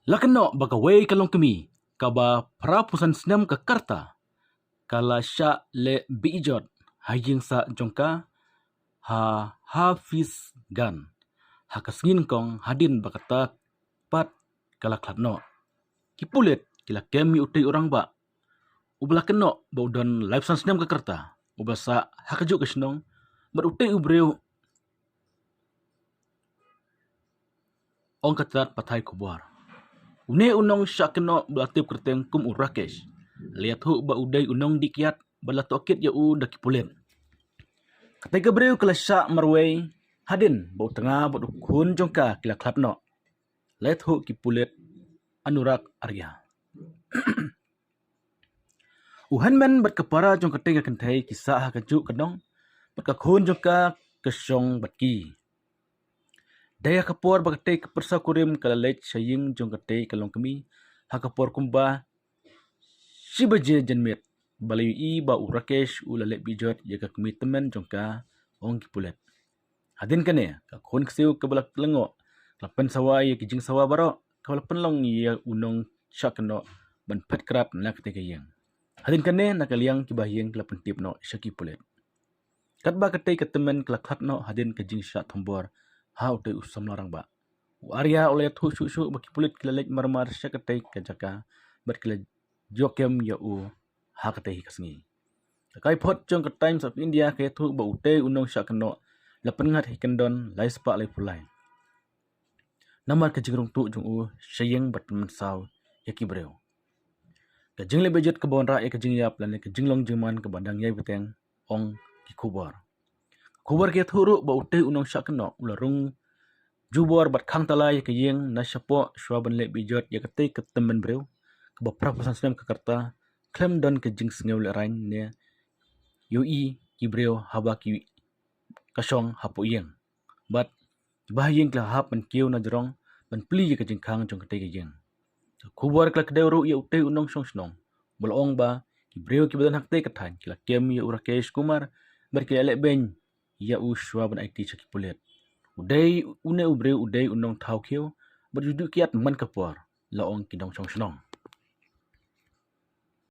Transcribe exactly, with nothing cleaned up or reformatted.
La kynnoh ba kawei ka longkmie kaba phra phew san snem ka rta ka la shah leh be-ijot ha ïing sah jong ka ha Hafizganj ha ka sngi nyngkong hadien ba kata pat ka la khlad noh. Ki pulit ki la kem ïa utei u rangbah uba la kynnoh ba u don laiphew san snem ka rta uba sah ha kajuh ka shnong bad utei u briew, ong ka tnat pathai khubor. Une u nongshah kynnoh ba la tip kyrteng kum u Rakesh la ïathuh ba u dei u nongdih kiad bad la tohkit ïa u da ki pulit. Katei ka briew ka la shah marwei hadien ba u tnga bad u khun jong ka ki la khlad noh, la ïathuh ki pulit Anurag Arya. U hynmen bad ka para jong katei ka kynthei ki sah ha kajuh ka nong bad ka khun jong ka ka shong bad ki. Dei ha ka por ba katei ka pyrsa kurim ka la leit sha ïing jong katei ka longkmie ha ka por kumba shi baje janmiet ba la ïohi ba u Rakesh u la leh be-ijot ïa ka kmie tymmen jong ka, ong ki pulit. Hadien kane ka khun ksiew kaba la lyngngoh ka la pynsawa ïa ki jingsawa baroh kaba la pynlong ïa u nongshah kynnoh ban phet krad na katei ka ïing. Hadien kane na ka liang ki bahaïing ki la pyntip noh sha ki pulit. Katba katei ka tymmen ka la khlad noh hadien ka jingshah thombor ha utei u samla rangbah, u Arya u la ïathuh shuh shuh ba ki pulit ki la leit mar mar sha katei ka jaka bad ki la ïoh kem ïa u ha katei ka sngi. Ka kaiphod jong ka Times of India ka ïathuh ba utei u nongshah kynnoh la pynngat ha ki kyndon lai spah laiphew lai namar ka jingrung tuh jong u sha ïing bad pynmynsaw ïa ki briew. Ka jingleh be-ijot kaba wanrah ïa ka jingïap lane ka jinglong jingman kaba dang ïai bteng, ong ki khubor. Khubor ka ïathuh ruh ba utei u nongshah kynnoh u la rung jubor bad khang tala ïa ka ïing na shapoh shuwa ban leh be-ijot ïa katei ka tymmen briew kaba phra phew san snem ka rta khlem don ka jingsngew lehraiñ ne ïohi ki briew haba ki ka shong hapoh ïing. Bad ki bahaïing ki la hap ban kiew na jrong ban plie ïa ka jingkhang jong katei ka ïing. Ka khubor ka la kdew ruh ïa utei u nongshong shnong ba la ong ba ki briew kiba don ha katei ka thaiñ ki la kem ïa u Rakesh Kumar bad ki la leh beiñ ïa u shuwa ban aiti sha ki pulit. U dei, une u briew u dei u nongthaw khiew bad u dih kiad man ka por, la ong ki nongshong shnong.